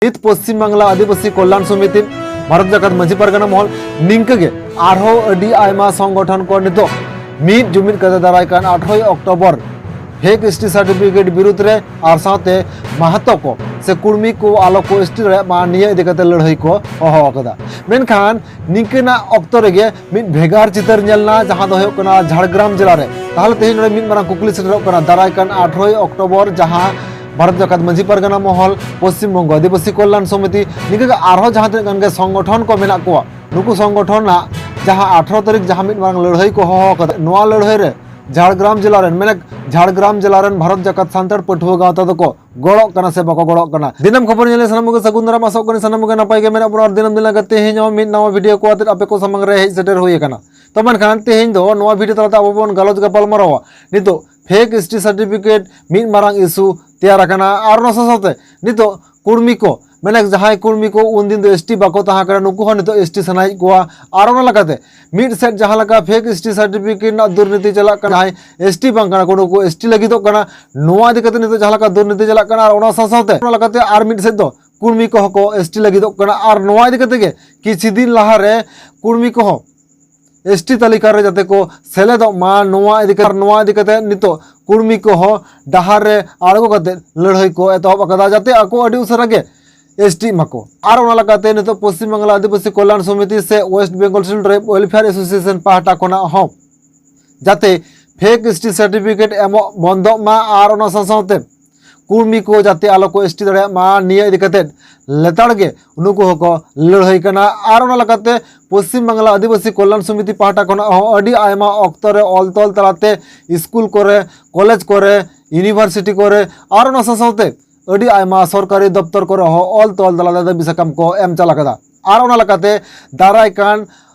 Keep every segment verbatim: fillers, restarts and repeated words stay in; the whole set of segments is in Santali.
ᱱᱤᱛ ᱯᱚᱥᱪᱤᱢ ᱵᱟᱝᱞᱟ ᱟᱹᱫᱤᱵᱟᱹᱥᱤ ᱠᱚᱞᱭᱟᱱ ᱥᱚᱢᱤᱛᱤ, ᱵᱷᱟᱨᱚᱛ ᱡᱟᱠᱟᱛ ᱢᱟᱹᱡᱷᱤ ᱯᱟᱨᱜᱟᱱᱟ ᱢᱚᱦᱚᱞ, ᱱᱤᱝᱠᱟᱹ ᱜᱮ ᱟᱨᱦᱚᱸ ᱟᱹᱰᱤ ᱟᱭᱢᱟ ᱥᱚᱝᱜᱚᱴᱷᱚᱱ ᱠᱚ ᱱᱤᱛᱚᱜ ᱢᱤᱫ ᱡᱩᱢᱤᱫ ᱠᱟᱛᱮ ᱫᱟᱨᱟᱭ ᱠᱟᱱ ᱟᱴᱷᱨᱚᱭ October fake S T certificate ᱵᱤᱨᱩᱫᱽ ᱨᱮ ᱟᱨ ᱥᱟᱶᱛᱮ ᱢᱟᱦᱟᱛᱚ ᱠᱚ ᱥᱮ ᱠᱩᱲᱢᱤ ᱠᱚ ᱟᱞᱚ ᱠᱚ ᱮᱥ ᱴᱤ ᱫᱟᱲᱮᱭᱟᱜ ᱢᱟ, ᱱᱤᱭᱟᱹ ᱤᱫᱤ ᱠᱟᱛᱮ ᱞᱟᱹᱲᱦᱟᱹᱭ ᱠᱚ ᱦᱚᱦᱚ ᱟᱠᱟᱫᱟ᱾ ᱢᱮᱱᱠᱷᱟᱱ ᱱᱤᱝᱠᱟᱹᱱᱟᱜ ᱚᱠᱛᱚ ᱨᱮᱜᱮ ᱢᱤᱫ ᱵᱷᱮᱜᱟᱨ ᱪᱤᱛᱟᱹᱨ ᱧᱮᱞ ᱮᱱᱟ, ᱡᱟᱦᱟᱸ ᱫᱚ ᱦᱩᱭᱩᱜ ᱠᱟᱱᱟ ᱡᱷᱟᱲᱜᱨᱟᱢ ᱡᱮᱞᱟ ᱨᱮ᱾ ᱛᱟᱦᱚᱞᱮ ᱛᱮᱦᱮᱧ ᱱᱚᱰᱮ ᱢᱤᱫ ᱢᱟᱨᱟᱝ ᱠᱩᱠᱞᱤ ᱥᱮᱴᱮᱨᱚᱜ ᱠᱟᱱᱟ, ᱫᱟᱨᱟᱭ ᱠᱟᱱ ᱟᱴᱷᱨᱚᱭ ᱚᱠᱴᱳᱵᱚᱨ ᱡᱟᱦᱟᱸ ᱵᱷᱟᱨᱚᱛ ᱡᱟᱠᱟᱛ ᱢᱟᱹᱡᱷᱤ ᱯᱟᱨᱜᱟᱱᱟ ᱢᱚᱦᱚᱞ, ᱯᱚᱥᱪᱤᱢ ᱵᱚᱝᱜᱚ ᱟᱹᱫᱤᱵᱟᱹᱥᱤ ᱠᱚᱞᱭᱟᱱ ᱥᱚᱢᱤᱛᱤ, ᱱᱤᱝᱠᱟᱹ ᱜᱮ ᱟᱨᱦᱚᱸ ᱡᱟᱦᱟᱸ ᱛᱤᱱᱟᱹᱜ ᱜᱟᱱ ᱜᱮ ᱥᱚᱝᱜᱚᱴᱷᱚᱱ ᱠᱚ ᱢᱮᱱᱟᱜ ᱠᱚᱣᱟ, ᱱᱩᱠᱩ ᱥᱚᱝᱜᱚᱴᱷᱚᱱ ᱨᱮᱱᱟᱜ ᱡᱟᱦᱟᱸ ᱟᱴᱷᱨᱚ ᱛᱟᱹᱨᱤᱠᱷ ᱡᱟᱦᱟᱸ ᱢᱤᱫ ᱢᱟᱨᱟᱝ ᱞᱟᱹᱲᱦᱟᱹᱭ ᱠᱚ ᱦᱚᱦᱚ ᱟᱠᱟᱫᱟ, ᱱᱚᱣᱟ ᱞᱟᱹᱲᱦᱟᱹᱭ ᱨᱮ ᱡᱷᱟᱲᱜᱨᱟᱢ ᱡᱮᱞᱟ ᱨᱮᱱ, ᱢᱟᱱᱮ ᱡᱷᱟᱲᱜᱨᱟᱢ ᱡᱮᱞᱟ ᱨᱮᱱ ᱵᱷᱟᱨᱚᱛ ᱡᱟᱠᱟᱛ ᱥᱟᱱᱛᱟᱲ ᱯᱟᱹᱴᱷᱩᱣᱟᱹ ᱜᱟᱶᱛᱟ ᱫᱚᱠᱚ ᱜᱚᱲᱚᱜ ᱠᱟᱱᱟ ᱥᱮ ᱵᱟᱠᱚ ᱜᱚᱲᱚᱜ ᱠᱟᱱᱟ? ᱫᱤᱱᱟᱹᱢ ᱠᱷᱚᱵᱚᱨ ᱧᱮᱞ ᱥᱟᱱᱟᱢ ᱠᱚᱜᱮ ᱥᱟᱹᱜᱩᱱ ᱫᱟᱨᱟᱢ, ᱟᱥᱚᱜ ᱠᱟᱹᱱᱟᱹᱧ ᱥᱟᱱᱟᱢ ᱠᱚᱜᱮ ᱱᱟᱯᱟᱭ ᱜᱮ ᱢᱮᱱᱟᱜ ᱵᱚᱱᱟ᱾ ᱟᱨ ᱫᱤᱱᱟᱹᱢ ᱫᱤᱱ ᱞᱮᱠᱟ ᱛᱮᱦᱮᱧ ᱦᱚᱸ ᱢᱤᱫ ᱱᱟᱣᱟ ᱵᱷᱤᱰᱤᱭᱳ ᱠᱚ ᱟᱛᱮ ᱟᱯᱮ ᱠᱚ ᱥᱟᱢᱟᱝ ᱨᱮ ᱦᱮᱡ ᱥᱮᱴᱮᱨ ᱦᱩᱭ ᱟᱠᱟᱱᱟ᱾ ᱛᱚ ᱢᱮᱱᱠᱷᱟᱱ ᱛᱮᱦᱮᱧ ᱫᱚ ᱱᱚᱣᱟ ᱵᱷᱤᱰᱤᱭᱳ ᱛᱟᱞᱟᱛᱮ ᱟᱵᱚ ᱵᱚᱱ ᱜᱟᱞᱚᱪ ᱜᱟᱯᱟᱞ ᱢᱟᱨᱟᱣᱟ ᱱᱤᱛᱚᱜ ᱯᱷᱮᱠ ᱮᱥ ᱴᱤ ᱥᱟᱨᱴᱤᱯᱷᱤᱠᱮᱴ ᱢᱤᱫ ᱢᱟᱨᱟᱝ ᱤᱥᱩ ᱛᱮᱭᱟᱨ ᱟᱠᱟᱱᱟ᱾ ᱟᱨ ᱚᱱᱟ ᱥᱟᱶ ᱥᱟᱶᱛᱮ ᱱᱤᱛᱚᱜ ᱠᱩᱲᱢᱤ ᱠᱚ, ᱢᱟᱱᱮ ᱡᱟᱦᱟᱸᱭ ᱠᱩᱲᱢᱤ ᱠᱚ ᱩᱱᱫᱤᱱ ᱫᱚ ᱮᱥ ᱴᱤ ᱵᱟᱠᱚ ᱛᱟᱦᱮᱸ ᱠᱟᱱᱟ, ᱱᱩᱠᱩ ᱦᱚᱸ ᱱᱤᱛᱚᱜ ᱮᱥ ᱴᱤ ᱥᱟᱱᱟᱭᱮᱫ ᱠᱚᱣᱟ᱾ ᱟᱨ ᱚᱱᱟ ᱞᱮᱠᱟᱛᱮ ᱢᱤᱫ ᱥᱮᱫ ᱡᱟᱦᱟᱸ ᱞᱮᱠᱟ ᱯᱷᱮᱠ ᱮᱥ ᱴᱤ ᱥᱟᱨᱴᱤᱯᱷᱤᱠᱮᱴ ᱨᱮᱱᱟᱜ ᱫᱩᱨᱱᱤᱛᱤ ᱪᱟᱞᱟᱜ ᱠᱟᱱᱟ, ᱡᱟᱦᱟᱸᱭ ᱮᱥ ᱴᱤ ᱵᱟᱝ ᱠᱟᱱᱟ ᱠᱚ, ᱱᱩᱠᱩ ᱮᱥ ᱴᱤ ᱞᱟᱹᱜᱤᱫᱚᱜ ᱠᱟᱱᱟ, ᱱᱚᱣᱟ ᱤᱫᱤ ᱠᱟᱛᱮ ᱱᱤᱛᱚᱜ ᱡᱟᱦᱟᱸ ᱞᱮᱠᱟ ᱫᱩᱨᱱᱤᱛᱤ ᱪᱟᱞᱟᱜ ᱠᱟᱱᱟ᱾ ᱟᱨ ᱚᱱᱟ ᱥᱟᱶ ᱥᱟᱶᱛᱮ ᱚᱱᱟ ᱞᱮᱠᱟᱛᱮ ᱟᱨ ᱢᱤᱫ ᱥᱮᱫ ᱫᱚ ᱠᱩᱲᱢᱤ ᱠᱚᱦᱚᱸ ᱠᱚ ᱮᱥ ᱴᱤ ᱞᱟᱹᱜᱤᱫᱚᱜ ᱠᱟᱱᱟ᱾ ᱟᱨ ᱱᱚᱣᱟ ᱤᱫᱤ ᱠᱟᱛᱮ ᱜᱮ ᱠᱤᱪᱷᱩ ᱫᱤᱱ ᱞᱟᱦᱟᱨᱮ ᱠᱩᱲᱢᱤ ᱠᱚᱦᱚᱸ ᱮᱥ ᱴᱤ ᱛᱟᱹᱞᱤᱠᱟ ᱨᱮ ᱡᱟᱛᱮ ᱠᱚ ᱥᱮᱞᱮᱫᱚᱜ ᱢᱟ, ᱱᱚᱣᱟ ᱤᱫᱤ ᱠᱟᱛᱮ, ᱱᱚᱣᱟ ᱤᱫᱤ ᱠᱟᱛᱮ ᱱᱤᱛᱚᱜ ᱠᱩᱲᱢᱤ ᱠᱚᱦᱚᱸ ᱰᱟᱦᱟᱨ ᱨᱮ ᱟᱬᱜᱚ ᱠᱟᱛᱮ ᱞᱟᱹᱲᱦᱟᱹᱭ ᱠᱚ ᱮᱛᱚᱦᱚᱵ ᱟᱠᱟᱫᱟ, ᱡᱟᱛᱮ ᱟᱠᱚ ᱟᱹᱰᱤ ᱩᱥᱟᱹᱨᱟ ᱜᱮ ᱮᱥ ᱴᱤᱜ ᱢᱟᱠᱚ᱾ ᱟᱨ ᱚᱱᱟ ᱞᱮᱠᱟᱛᱮ ᱱᱤᱛᱚᱜ ᱯᱚᱥᱪᱤᱢ ᱵᱟᱝᱞᱟ ᱟᱹᱫᱤᱵᱟᱹᱥᱤ ᱠᱚᱞᱭᱟᱱ ᱥᱚᱢᱤᱛᱤ ᱥᱮ West Bengal student welfare association ᱯᱟᱦᱴᱟ ᱠᱷᱚᱱᱟᱜ ᱦᱚᱸ ᱡᱟᱛᱮ ᱯᱷᱮᱠ ᱮᱥ ᱴᱤ ᱥᱟᱨᱴᱤᱯᱷᱤᱠᱮᱴ ᱮᱢᱚᱜ ᱵᱚᱱᱫᱚᱜ ᱢᱟ ᱟᱨ ᱚᱱᱟ ᱥᱟᱶ ᱥᱟᱶᱛᱮ ᱠᱩᱲᱢᱤ ᱠᱚ ᱡᱟᱛᱮ ᱟᱞᱚ ᱠᱚ ᱮᱥ ᱴᱤ ᱫᱟᱲᱮᱭᱟᱜ ᱢᱟ, ᱱᱤᱭᱟᱹ ᱤᱫᱤ ᱠᱟᱛᱮ ᱞᱮᱛᱟᱲ ᱜᱮ ᱱᱩᱠᱩ ᱦᱚᱸᱠᱚ ᱞᱟᱹᱲᱦᱟᱹᱭ ᱠᱟᱱᱟ᱾ ᱟᱨ ᱚᱱᱟ ᱞᱮᱠᱟᱛᱮ ᱯᱚᱥᱪᱤᱢ ᱵᱟᱝᱞᱟ ᱟᱹᱫᱤᱵᱟᱹᱥᱤ ᱠᱚᱞᱭᱟᱱ ᱥᱚᱢᱤᱛᱤ ᱯᱟᱦᱴᱟ ᱠᱷᱚᱱᱟᱜ ᱦᱚᱸ ᱟᱹᱰᱤ ᱟᱭᱢᱟ ᱚᱠᱛᱚ ᱨᱮ ᱚᱞ ᱛᱚᱞ ᱛᱟᱞᱟᱛᱮ ᱥᱠᱩᱞ ᱠᱚᱨᱮ, ᱠᱚᱞᱮᱡᱽ ᱠᱚᱨᱮ, ᱤᱭᱩᱱᱤᱵᱷᱟᱨᱥᱤᱴᱤ ᱠᱚᱨᱮ ᱟᱨ ᱚᱱᱟ ᱥᱟᱶ ᱥᱟᱶᱛᱮ ᱟᱹᱰᱤ ᱟᱭᱢᱟ ᱥᱚᱨᱠᱟᱨᱤ ᱫᱚᱯᱛᱚᱨ ᱠᱚᱨᱮ ᱦᱚᱸ ᱚᱞ ᱛᱚᱞ ᱛᱟᱞᱟᱛᱮ ᱫᱟᱹᱵᱤ ᱥᱟᱠᱟᱢ ᱠᱚ ᱮᱢ ᱪᱟᱞ ᱟᱠᱟᱫᱟ᱾ ᱟᱨ ᱚᱱᱟ ᱞᱮᱠᱟᱛᱮ ᱫᱟᱨᱟᱭ ᱠᱟᱱ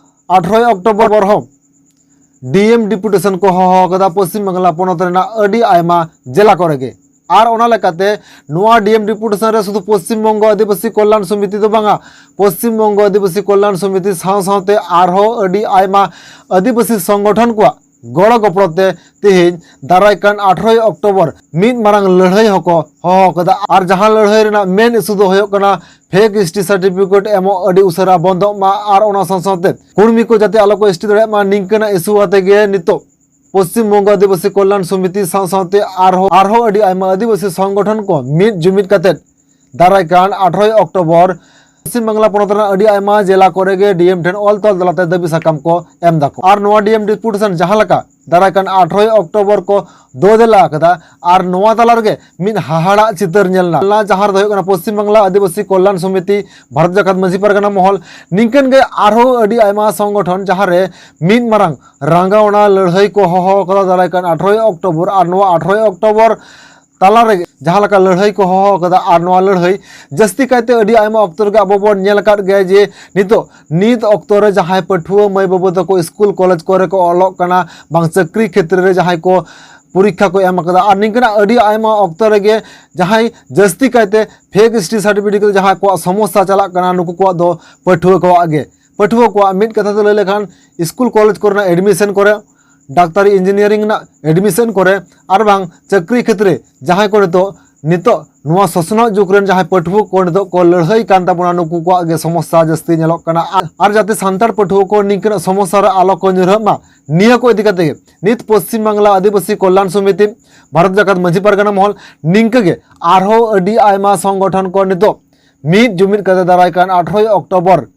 ᱟᱴᱷᱨᱚᱭ ᱚᱠᱴᱳᱵᱚᱨ ᱦᱚᱸ ᱰᱤ ᱮᱢ ᱰᱮᱯᱩᱴᱮᱥᱚᱱ ᱠᱚ ᱦᱚᱦᱚ ᱟᱠᱟᱫᱟ ᱯᱚᱥᱪᱤᱢ ᱵᱟᱝᱞᱟ ᱯᱚᱱᱚᱛ ᱨᱮᱱᱟᱜ ᱟᱹᱰᱤ ᱟᱭᱢᱟ ᱡᱮᱞᱟ ᱠᱚᱨᱮ ᱜᱮ᱾ ᱟᱨ ᱚᱱᱟ ᱞᱮᱠᱟᱛᱮ ᱱᱚᱣᱟ ᱰᱤ ᱮᱢ ᱰᱮᱯᱩᱴᱮᱥᱚᱱ ᱨᱮ ᱥᱩᱫᱷᱩ ᱯᱚᱥᱪᱤᱢ ᱵᱚᱝᱜᱚ ᱟᱹᱫᱤᱵᱟᱹᱥᱤ ᱠᱚᱞᱭᱟᱱ ᱥᱚᱢᱤᱛᱤ ᱫᱚ ᱵᱟᱝᱟ, ᱯᱚᱥᱪᱤᱢ ᱵᱚᱝᱜᱚ ᱟᱹᱫᱤᱵᱟᱹᱥᱤ ᱠᱚᱞᱭᱟᱱ ᱥᱚᱢᱤᱛᱤ ᱥᱟᱶ ᱥᱟᱶᱛᱮ ᱟᱨᱦᱚᱸ ᱟᱹᱰᱤ ᱟᱭᱢᱟ ᱟᱹᱫᱤᱵᱟᱹᱥᱤ ᱥᱚᱝᱜᱚᱴᱷᱚᱱ ᱠᱚᱣᱟᱜ ᱜᱚᱲᱚ ᱜᱚᱯᱚᱲᱚ ᱛᱮ ᱛᱮᱦᱮᱧ ᱫᱟᱨᱟᱭ ᱠᱟᱱ ᱟᱴᱷᱨᱚᱭ ᱚᱠᱴᱳᱵᱚᱨ ᱢᱤᱫ ᱢᱟᱨᱟᱝ ᱞᱟᱹᱲᱦᱟᱹᱭ ᱦᱚᱸᱠᱚ ᱦᱚᱦᱚ ᱟᱠᱟᱫᱟ᱾ ᱟᱨ ᱡᱟᱦᱟᱸ ᱞᱟᱹᱲᱦᱟᱹᱭ ᱨᱮᱱᱟᱜ ᱢᱮᱱ ᱤᱥᱩ ᱫᱚ ᱦᱩᱭᱩᱜ ᱠᱟᱱᱟ ᱯᱷᱮᱠ ᱮᱥ ᱴᱤ ᱥᱟᱨᱴᱤᱯᱷᱤᱠᱮᱴ ᱮᱢᱚᱜ ᱟᱹᱰᱤ ᱩᱥᱟᱹᱨᱟ ᱵᱚᱱᱫᱚᱜ ᱢᱟ ᱟᱨ ᱚᱱᱟ ᱥᱟᱶ ᱥᱟᱶᱛᱮ ᱠᱩᱲᱢᱤ ᱠᱚ ᱡᱟᱛᱮ ᱟᱞᱚ ᱠᱚ ᱮᱥ ᱴᱤ ᱫᱟᱲᱮᱭᱟᱜ ᱢᱟ, ᱱᱤᱝᱠᱟᱹᱱᱟᱜ ᱤᱥᱩ ᱟᱛᱮ ᱜᱮ ᱱᱤᱛᱚᱜ ᱯᱚᱥᱪᱤᱢ ᱵᱚᱝᱜᱚ ᱟᱹᱫᱤᱵᱟᱹᱥᱤ ᱠᱚᱞᱭᱟᱱ ᱥᱚᱢᱤᱛᱤ ᱥᱟᱶ ᱥᱟᱶᱛᱮ ᱟᱨᱦᱚᱸ, ᱟᱨᱦᱚᱸ ᱟᱹᱰᱤ ᱟᱭᱢᱟ ᱟᱹᱫᱤᱵᱟᱹᱥᱤ ᱥᱚᱝᱜᱚᱴᱷᱚᱱ ᱠᱚ ᱢᱤᱫ ᱡᱩᱢᱤᱫ ᱠᱟᱛᱮ ᱫᱟᱨᱟᱭ ᱠᱟᱱ ᱟᱴᱷᱨᱚᱭ ᱚᱠᱴᱳᱵᱚᱨ ᱯᱚᱥᱪᱤᱢ ᱵᱟᱝᱞᱟ ᱯᱚᱱᱚᱛ ᱨᱮᱱᱟᱜ ᱟᱹᱰᱤ ᱟᱭᱢᱟ ᱡᱮᱞᱟ ᱠᱚᱨᱮ ᱜᱮ ᱰᱤ ᱮᱢ ᱴᱷᱮᱱ ᱚᱞ ᱛᱚᱞ ᱛᱟᱞᱟᱛᱮ ᱫᱟᱹᱵᱤ ᱥᱟᱠᱟᱢ ᱠᱚ ᱮᱢ ᱫᱟᱠᱚ᱾ ᱟᱨ ᱱᱚᱣᱟ ᱰᱤ ᱮᱢ ᱰᱮᱯᱩᱴᱮᱥᱚᱱ ᱡᱟᱦᱟᱸ ᱞᱮᱠᱟ ᱫᱟᱨᱟᱭ ᱠᱟᱱ ᱟᱴᱷᱨᱚᱭ ᱚᱠᱴᱳᱵᱚᱨ ᱠᱚ ᱫᱚ ᱫᱮᱞᱟ ᱟᱠᱟᱫᱟ, ᱟᱨ ᱱᱚᱣᱟ ᱛᱟᱞᱟ ᱨᱮᱜᱮ ᱢᱤᱫ ᱦᱟᱦᱟᱲᱟᱜ ᱪᱤᱛᱟᱹᱨ ᱧᱮᱞ ᱮᱱᱟ, ᱡᱟᱦᱟᱸ ᱨᱮᱫᱚ ᱦᱩᱭᱩᱜ ᱠᱟᱱᱟ ᱯᱚᱥᱪᱤᱢ ᱵᱟᱝᱞᱟ ᱟᱹᱫᱤᱵᱟᱹᱥᱤ ᱠᱚᱞᱭᱟᱱ ᱥᱚᱢᱤᱛᱤ, ᱵᱷᱟᱨᱚᱛ ᱡᱟᱠᱟᱛ ᱢᱟᱹᱡᱷᱤ ᱯᱟᱨᱜᱟᱱᱟ ᱢᱚᱦᱚᱞ, ᱱᱤᱝᱠᱟᱹᱱ ᱜᱮ ᱟᱨᱦᱚᱸ ᱟᱹᱰᱤ ᱟᱭᱢᱟ ᱥᱚᱝᱜᱚᱴᱷᱚᱱ, ᱡᱟᱦᱟᱸ ᱨᱮ ᱢᱤᱫ ᱢᱟᱨᱟᱝ ᱨᱟᱸᱜᱟᱣᱱᱟ ᱞᱟᱹᱲᱦᱟᱹᱭ ᱠᱚ ᱦᱚᱦᱚ ᱟᱠᱟᱫᱟ ᱫᱟᱨᱟᱭ ᱠᱟᱱ ᱟᱴᱷᱨᱚᱭ ᱚᱠᱴᱳᱵᱚᱨ᱾ ᱟᱨ ᱱᱚᱣᱟ ᱟᱴᱷᱨᱚᱭ ᱚᱠᱴᱳᱵᱚᱨ ᱛᱟᱞᱟ ᱨᱮᱜᱮ ᱡᱟᱦᱟᱸ ᱞᱮᱠᱟ ᱞᱟᱹᱲᱦᱟᱹᱭ ᱠᱚ ᱦᱚᱦᱚ ᱟᱠᱟᱫᱟ, ᱟᱨ ᱱᱚᱣᱟ ᱞᱟᱹᱲᱦᱟᱹᱭ ᱡᱟᱹᱥᱛᱤ ᱠᱟᱭᱛᱮ ᱟᱹᱰᱤ ᱟᱭᱢᱟ ᱚᱠᱛᱚ ᱨᱮᱜᱮ ᱟᱵᱚ ᱵᱚᱱ ᱧᱮᱞ ᱟᱠᱟᱫ ᱜᱮᱭᱟ ᱡᱮ ᱱᱤᱛᱚᱜ, ᱱᱤᱛ ᱚᱠᱛᱚ ᱨᱮ ᱡᱟᱦᱟᱸᱭ ᱯᱟᱹᱴᱷᱩᱣᱟᱹ ᱢᱟᱹᱭ ᱵᱟᱹᱵᱩ ᱛᱟᱠᱚ ᱥᱠᱩᱞ ᱠᱚᱞᱮᱡᱽ ᱠᱚᱨᱮ ᱠᱚ ᱚᱞᱚᱜ ᱠᱟᱱᱟ, ᱵᱟᱝ ᱪᱟᱹᱠᱨᱤ ᱠᱷᱮᱛᱨᱮ ᱨᱮ ᱡᱟᱦᱟᱸᱭ ᱠᱚ ᱯᱚᱨᱤᱠᱠᱷᱟ ᱠᱚ ᱮᱢ ᱟᱠᱟᱫᱟ, ᱟᱨ ᱱᱤᱝᱠᱟᱹᱱᱟᱜ ᱟᱹᱰᱤ ᱟᱭᱢᱟ ᱚᱠᱛᱚ ᱨᱮᱜᱮ ᱡᱟᱦᱟᱸᱭ ᱡᱟᱹᱥᱛᱤ ᱠᱟᱭᱛᱮ ᱯᱷᱮᱠ ᱮᱥ ᱴᱤ ᱥᱟᱨᱴᱤᱯᱷᱤᱠᱮᱴ ᱡᱟᱦᱟᱸ ᱠᱚᱣᱟᱜ ᱥᱚᱢᱚᱥᱥᱟ ᱪᱟᱞᱟᱜ ᱠᱟᱱᱟ, ᱱᱩᱠᱩ ᱠᱚᱣᱟᱜ ᱫᱚ ᱯᱟᱹᱴᱷᱩᱣᱟᱹ ᱠᱚᱣᱟᱜ ᱜᱮ᱾ ᱯᱟᱹᱴᱷᱩᱣᱟᱹ ᱠᱚᱣᱟᱜ ᱢᱤᱫ ᱠᱟᱛᱷᱟ ᱛᱮ ᱞᱟᱹᱭ ᱞᱮᱠᱷᱟᱱ ᱥᱠᱩᱞ ᱠᱚᱞᱮᱡᱽ ᱠᱚᱨᱮᱱᱟᱜ ᱮᱰᱢᱤᱥᱚᱱ ᱠᱚᱨᱮ, ᱰᱟᱠᱛᱟᱨᱤ ᱤᱧᱡᱤᱱᱤᱭᱟᱨᱤᱝ ᱨᱮᱱᱟᱜ ᱮᱰᱢᱤᱥᱚᱱ ᱠᱚᱨᱮ, ᱟᱨ ᱵᱟᱝ ᱪᱟᱹᱠᱨᱤ ᱠᱷᱮᱛᱨᱮ ᱡᱟᱦᱟᱸᱭ ᱠᱚ ᱱᱤᱛᱚᱜ, ᱱᱤᱛᱚᱜ ᱱᱚᱣᱟ ᱥᱚᱥᱱᱚᱜ ᱡᱩᱜᱽ ᱨᱮᱱ ᱡᱟᱦᱟᱸᱭ ᱯᱟᱹᱴᱷᱩᱣᱟᱹ ᱠᱚ ᱱᱤᱛᱚᱜ ᱠᱚ ᱞᱟᱹᱲᱦᱟᱹᱭ ᱠᱟᱱ ᱛᱟᱵᱚᱱᱟ, ᱱᱩᱠᱩ ᱠᱚᱣᱟᱜ ᱜᱮ ᱥᱚᱢᱚᱥᱥᱟ ᱡᱟᱹᱥᱛᱤ ᱧᱮᱞᱚᱜ ᱠᱟᱱᱟ᱾ ᱟᱨ, ᱟᱨ ᱡᱟᱛᱮ ᱥᱟᱱᱛᱟᱲ ᱯᱟᱹᱴᱷᱩᱣᱟᱹ ᱠᱚ ᱱᱤᱝᱠᱟᱹᱱᱟᱜ ᱥᱚᱢᱚᱥᱥᱟ ᱨᱮ ᱟᱞᱚ ᱠᱚ ᱧᱩᱨᱦᱟᱹᱜ ᱢᱟ, ᱱᱤᱭᱟᱹ ᱠᱚ ᱤᱫᱤ ᱠᱟᱛᱮ ᱜᱮ ᱱᱤᱛ ᱯᱚᱥᱪᱤᱢ ᱵᱟᱝᱞᱟ ᱟᱹᱫᱤᱵᱟᱹᱥᱤ ᱠᱚᱞᱭᱟᱱ ᱥᱚᱢᱤᱛᱤ, ᱵᱷᱟᱨᱚᱛ ᱡᱟᱠᱟᱛ ᱢᱟᱹᱡᱷᱤ ᱯᱟᱨᱜᱟᱱᱟ ᱢᱚᱦᱚᱞ, ᱱᱤᱝᱠᱟᱹ ᱜᱮ ᱟᱨᱦᱚᱸ ᱟᱹᱰᱤ ᱟᱭᱢᱟ ᱥᱚᱝᱜᱚᱴᱷᱚᱱ ᱠᱚ ᱱᱤᱛᱚᱜ ᱢᱤᱫ ᱡᱩᱢᱤᱫ ᱠᱟᱛᱮ ᱫᱟᱨᱟᱭ ᱠᱟᱱ ᱟᱴᱷᱨᱚᱭ October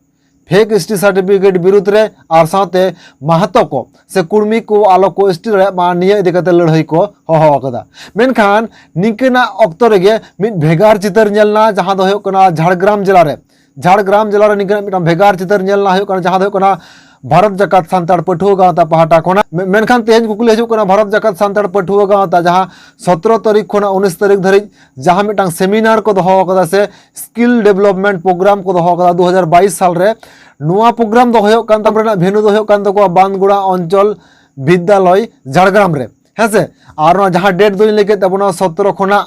fake S T certificate ᱵᱤᱨᱩᱫᱽ ᱨᱮ ᱟᱨ ᱥᱟᱶᱛᱮ ᱢᱟᱦᱟᱛᱚ ᱠᱚ ᱥᱮ ᱠᱩᱲᱢᱤ ᱠᱚ ᱟᱞᱚ ᱠᱚ ᱮᱥ ᱴᱤ ᱫᱟᱲᱮᱭᱟᱜ ᱢᱟ, ᱱᱤᱭᱟᱹ ᱤᱫᱤ ᱠᱟᱛᱮ ᱞᱟᱹᱲᱦᱟᱹᱭ ᱠᱚ ᱦᱚᱦᱚ ᱟᱠᱟᱫᱟ᱾ ᱢᱮᱱᱠᱷᱟᱱ ᱱᱤᱝᱠᱟᱹᱱᱟᱜ ᱚᱠᱛᱚ ᱨᱮᱜᱮ ᱢᱤᱫ ᱵᱷᱮᱜᱟᱨ ᱪᱤᱛᱟᱹᱨ ᱧᱮᱞ ᱮᱱᱟ, ᱡᱟᱦᱟᱸ ᱫᱚ ᱦᱩᱭᱩᱜ ᱠᱟᱱᱟ ᱡᱷᱟᱲᱜᱨᱟᱢ ᱡᱮᱞᱟ ᱨᱮ᱾ ᱡᱷᱟᱲᱜᱨᱟᱢ ᱡᱮᱞᱟ ᱨᱮ ᱱᱤᱝᱠᱟᱹᱱᱟᱜ ᱢᱤᱫᱴᱟᱝ ᱵᱷᱮᱜᱟᱨ ᱪᱤᱛᱟᱹᱨ ᱧᱮᱞ ᱮᱱᱟ, ᱦᱩᱭᱩᱜ ᱠᱟᱱᱟ, ᱡᱟᱦᱟᱸ ᱫᱚ ᱦᱩᱭᱩᱜ ᱠᱟᱱᱟ ᱵᱷᱟᱨᱚᱛ ᱡᱟᱠᱟᱛ ᱥᱟᱱᱛᱟᱲ ᱯᱟᱹᱴᱷᱩᱣᱟᱹ ᱜᱟᱶᱛᱟ ᱯᱟᱦᱴᱟ ᱠᱷᱚᱱᱟᱜ᱾ ᱢᱮ-, ᱢᱮᱱᱠᱷᱟᱱ ᱛᱮᱦᱮᱧ ᱠᱩᱠᱞᱤ ᱦᱤᱡᱩᱜ ᱠᱟᱱᱟ, ᱵᱷᱟᱨᱚᱛ ᱡᱟᱠᱟᱛ ᱥᱟᱱᱛᱟᱲ ᱯᱟᱹᱴᱷᱩᱣᱟᱹ ᱜᱟᱶᱛᱟ ᱡᱟᱦᱟᱸ ᱥᱚᱛᱨᱚ ᱛᱟᱹᱨᱤᱠᱷ ᱠᱷᱚᱱᱟᱜ ᱩᱱᱤᱥ ᱛᱟᱹᱨᱤᱠᱷ ᱫᱷᱟᱹᱨᱤᱡ ᱡᱟᱦᱟᱸ ᱢᱤᱫᱴᱟᱝ ᱥᱮᱢᱤᱱᱟᱨ ᱠᱚ ᱫᱚᱦᱚ ᱟᱠᱟᱫᱟ ᱥᱮ ᱥᱠᱤᱞ ᱰᱮᱵᱷᱞᱚᱯᱢᱮᱱᱴ ᱯᱨᱳᱜᱨᱟᱢ ᱠᱚ ᱫᱚᱦᱚ ᱟᱠᱟᱫᱟ ᱫᱩ ᱦᱟᱡᱟᱨ ᱵᱟᱭᱤᱥ ᱥᱟᱞ ᱨᱮ, ᱱᱚᱣᱟ ᱯᱨᱳᱜᱨᱟᱢ ᱫᱚ ᱦᱩᱭᱩᱜ ᱠᱟᱱ ᱛᱟᱵᱚᱱᱟ, ᱨᱮᱱᱟᱜ ᱵᱷᱮᱱᱩ ᱫᱚ ᱦᱩᱭᱩᱜ ᱠᱟᱱ ᱛᱟᱠᱚᱣᱟ ᱵᱟᱸᱫᱽᱜᱚᱲᱟ ᱚᱧᱪᱚᱞ ᱵᱤᱫᱽᱫᱟᱞᱚᱭ ᱡᱷᱟᱲᱜᱨᱟᱢ ᱨᱮ, ᱦᱮᱸ ᱥᱮ? ᱟᱨ ᱱᱚᱣᱟ ᱡᱟᱦᱟᱸ ᱰᱮᱴ ᱫᱚᱧ ᱞᱟᱹᱭ ᱠᱮᱫ ᱛᱟᱵᱚᱱᱟ ᱥᱚᱛᱨᱚ ᱠᱷᱚᱱᱟᱜ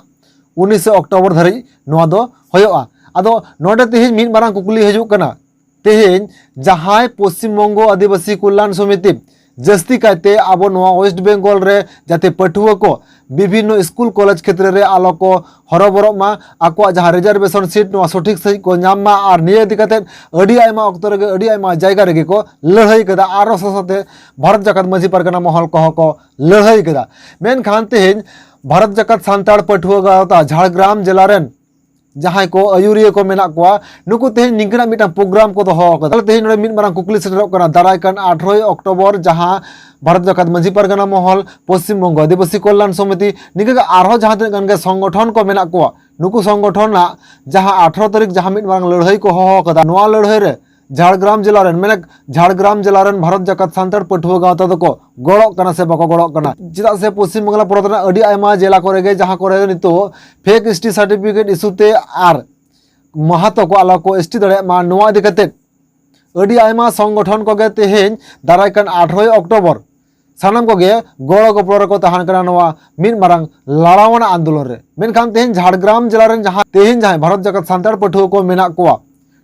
ᱩᱱᱤᱥᱮ ᱚᱠᱴᱳᱵᱚᱨ ᱫᱷᱟᱹᱨᱤᱡ ᱱᱚᱣᱟ ᱫᱚ ᱦᱩᱭᱩᱜᱼᱟ᱾ ᱟᱫᱚ ᱱᱚᱰᱮ ᱛᱮᱦᱮᱧ ᱢᱤᱫ ᱢᱟᱨᱟᱝ ᱠᱩᱠᱞᱤ ᱦᱤᱡᱩᱜ ᱠᱟᱱᱟ, ᱛᱮᱦᱮᱧ ᱡᱟᱦᱟᱸᱭ ᱯᱚᱥᱪᱤᱢ ᱵᱚᱝᱜᱚ ᱟᱹᱫᱤᱵᱟᱹᱥᱤ ᱠᱚᱞᱭᱟᱱ ᱥᱚᱢᱤᱛᱤ ᱡᱟᱹᱥᱛᱤ ᱠᱟᱭᱛᱮ ᱟᱵᱚ ᱱᱚᱣᱟ ᱳᱭᱮᱥᱴ ᱵᱮᱝᱜᱚᱞ ᱨᱮ ᱡᱟᱛᱮ ᱯᱟᱹᱴᱷᱩᱣᱟᱹ ᱠᱚ ᱵᱤᱵᱷᱤᱱᱱᱚ ᱥᱠᱩᱞ ᱠᱚᱞᱮᱡᱽ ᱠᱷᱮᱛᱨᱮ ᱨᱮ ᱟᱞᱚ ᱠᱚ ᱦᱚᱨᱚᱵᱚᱨᱚᱜ ᱢᱟ, ᱟᱠᱚᱣᱟᱜ ᱡᱟᱦᱟᱸ ᱨᱤᱡᱟᱨᱵᱷᱮᱥᱚᱱ ᱥᱤᱴ ᱱᱚᱣᱟ ᱥᱚᱴᱷᱤᱠ ᱥᱟᱺᱦᱤᱡ ᱠᱚ ᱧᱟᱢ ᱢᱟ᱾ ᱟᱨ ᱱᱤᱭᱟᱹ ᱤᱫᱤ ᱠᱟᱛᱮ ᱟᱹᱰᱤ ᱟᱭᱢᱟ ᱚᱠᱛᱚ ᱨᱮᱜᱮ ᱟᱹᱰᱤ ᱟᱭᱢᱟ ᱡᱟᱭᱜᱟ ᱨᱮᱜᱮ ᱠᱚ ᱞᱟᱹᱲᱦᱟᱹᱭ ᱠᱟᱫᱟ, ᱟᱨᱚ ᱥᱟᱶ ᱥᱟᱶᱛᱮ ᱵᱷᱟᱨᱚᱛ ᱡᱟᱠᱟᱛ ᱢᱟᱹᱡᱷᱤ ᱯᱟᱨᱜᱟᱱᱟ ᱢᱚᱦᱚᱞ ᱠᱚᱦᱚᱸ ᱠᱚ ᱞᱟᱹᱲᱦᱟᱹᱭ ᱠᱟᱫᱟ᱾ ᱢᱮᱱᱠᱷᱟᱱ ᱛᱮᱦᱮᱧ ᱵᱷᱟᱨᱚᱛ ᱡᱟᱠᱟᱛ ᱥᱟᱱᱛᱟᱲ ᱯᱟᱹᱴᱷᱩᱣᱟᱹ ᱜᱟᱶᱛᱟ ᱡᱷᱟᱲᱜᱨᱟᱢ ᱡᱮᱞᱟ ᱨᱮᱱ ᱡᱟᱦᱟᱸᱭ ᱠᱚ ᱟᱹᱭᱩᱨᱤᱭᱟᱹ ᱠᱚ ᱢᱮᱱᱟᱜ ᱠᱚᱣᱟ, ᱱᱩᱠᱩ ᱛᱮᱦᱮᱧ ᱱᱤᱝᱠᱟᱹᱱᱟᱜ ᱢᱤᱫᱴᱟᱝ ᱯᱨᱳᱜᱨᱟᱢ ᱠᱚ ᱫᱚᱦᱚ ᱟᱠᱟᱫᱟ᱾ ᱛᱟᱦᱞᱮ ᱛᱮᱦᱮᱧ ᱱᱚᱰᱮ ᱢᱤᱫ ᱢᱟᱨᱟᱝ ᱠᱩᱠᱞᱤ ᱥᱮᱴᱮᱨᱚᱜ ᱠᱟᱱᱟ, ᱫᱟᱨᱟᱭ ᱠᱟᱱ ᱟᱴᱷᱨᱚᱭ ᱚᱠᱴᱳᱵᱚᱨ ᱡᱟᱦᱟᱸ ᱵᱷᱟᱨᱚᱛ ᱡᱟᱠᱟᱛ ᱢᱟᱹᱡᱷᱤ ᱯᱟᱨᱜᱟᱱᱟ ᱢᱚᱦᱚᱞ, ᱯᱚᱥᱪᱤᱢ ᱵᱚᱝᱜᱚ ᱟᱹᱫᱤᱵᱟᱹᱥᱤ ᱠᱚᱞᱭᱟᱱ ᱥᱚᱢᱤᱛᱤ, ᱱᱤᱝᱠᱟᱹ ᱜᱮ ᱟᱨᱦᱚᱸ ᱡᱟᱦᱟᱸ ᱛᱤᱱᱟᱹᱜ ᱜᱟᱱ ᱜᱮ ᱥᱚᱝᱜᱚᱴᱷᱚᱱ ᱠᱚ ᱢᱮᱱᱟᱜ ᱠᱚᱣᱟ, ᱱᱩᱠᱩ ᱥᱚᱝᱜᱚᱴᱷᱚᱱ ᱨᱮᱱᱟᱜ ᱡᱟᱦᱟᱸ ᱟᱴᱷᱨᱚ ᱛᱟᱹᱨᱤᱠᱷ ᱡᱟᱦᱟᱸ ᱢᱤᱫ ᱢᱟᱨᱟᱝ ᱞᱟᱹᱲᱦᱟᱹᱭ ᱠᱚ ᱦᱚᱦᱚ ᱟᱠᱟᱫᱟ, ᱱᱚᱣᱟ ᱞᱟᱹᱲᱦᱟᱹᱭ ᱨᱮ ᱡᱷᱟᱲᱜᱨᱟᱢ ᱡᱮᱞᱟ ᱨᱮᱱ, ᱢᱟᱱᱮ ᱡᱷᱟᱲᱜᱨᱟᱢ ᱡᱮᱞᱟ ᱨᱮᱱ ᱵᱷᱟᱨᱚᱛ ᱡᱟᱠᱟᱛ ᱥᱟᱱᱛᱟᱲ ᱯᱟᱹᱴᱷᱩᱣᱟᱹ ᱜᱟᱶᱛᱟ ᱫᱚᱠᱚ ᱜᱚᱲᱚᱜ ᱠᱟᱱᱟ ᱥᱮ ᱵᱟᱠᱚ ᱜᱚᱲᱚᱜ ᱠᱟᱱᱟ? ᱪᱮᱫᱟᱜ ᱥᱮ ᱯᱚᱥᱪᱤᱢ ᱵᱟᱝᱞᱟ ᱯᱚᱱᱚᱛ ᱨᱮᱱᱟᱜ ᱟᱹᱰᱤ ᱟᱭᱢᱟ ᱡᱮᱞᱟ ᱠᱚᱨᱮ ᱜᱮ, ᱡᱟᱦᱟᱸ ᱠᱚᱨᱮ ᱱᱤᱛᱚᱜ ᱯᱷᱮᱠ ᱮᱥ ᱴᱤ ᱥᱟᱨᱴᱤᱯᱷᱤᱠᱮᱴ ᱤᱥᱩ ᱛᱮ ᱟᱨ ᱢᱟᱦᱟᱛᱚ ᱠᱚ ᱟᱞᱚ ᱠᱚ ᱮᱥ ᱴᱤ ᱫᱟᱲᱮᱭᱟᱜ ᱢᱟ, ᱱᱚᱣᱟ ᱤᱫᱤ ᱠᱟᱛᱮ ᱟᱹᱰᱤ ᱟᱭᱢᱟ ᱥᱚᱝᱜᱚᱴᱷᱚᱱ ᱠᱚᱜᱮ ᱛᱮᱦᱮᱧ ᱫᱟᱨᱟᱭ ᱠᱟᱱ ᱟᱴᱷᱨᱚᱭ ᱚᱠᱴᱳᱵᱚᱨ ᱥᱟᱱᱟᱢ ᱠᱚᱜᱮ ᱜᱚᱲᱚ ᱜᱚᱯᱚᱲᱚ ᱨᱮᱠᱚ ᱛᱟᱦᱮᱱ ᱠᱟᱱᱟ ᱱᱚᱣᱟ ᱢᱤᱫ ᱢᱟᱨᱟᱝ ᱞᱟᱲᱟᱣᱟᱱᱟᱜ ᱟᱱᱫᱳᱞᱚᱱ ᱨᱮ᱾ ᱢᱮᱱᱠᱷᱟᱱ ᱛᱮᱦᱮᱧ ᱡᱷᱟᱲᱜᱨᱟᱢ ᱡᱮᱞᱟ ᱨᱮᱱ ᱡᱟᱦᱟᱸ, ᱛᱮᱦᱮᱧ ᱡᱟᱦᱟᱸᱭ ᱵᱷᱟᱨᱚᱛ ᱡᱟᱠᱟᱛ ᱥᱟᱱᱛᱟᱲ ᱯᱟᱹᱴᱷᱩᱣᱟᱹ ᱠᱚ ᱢᱮᱱᱟᱜ ᱠᱚᱣᱟ,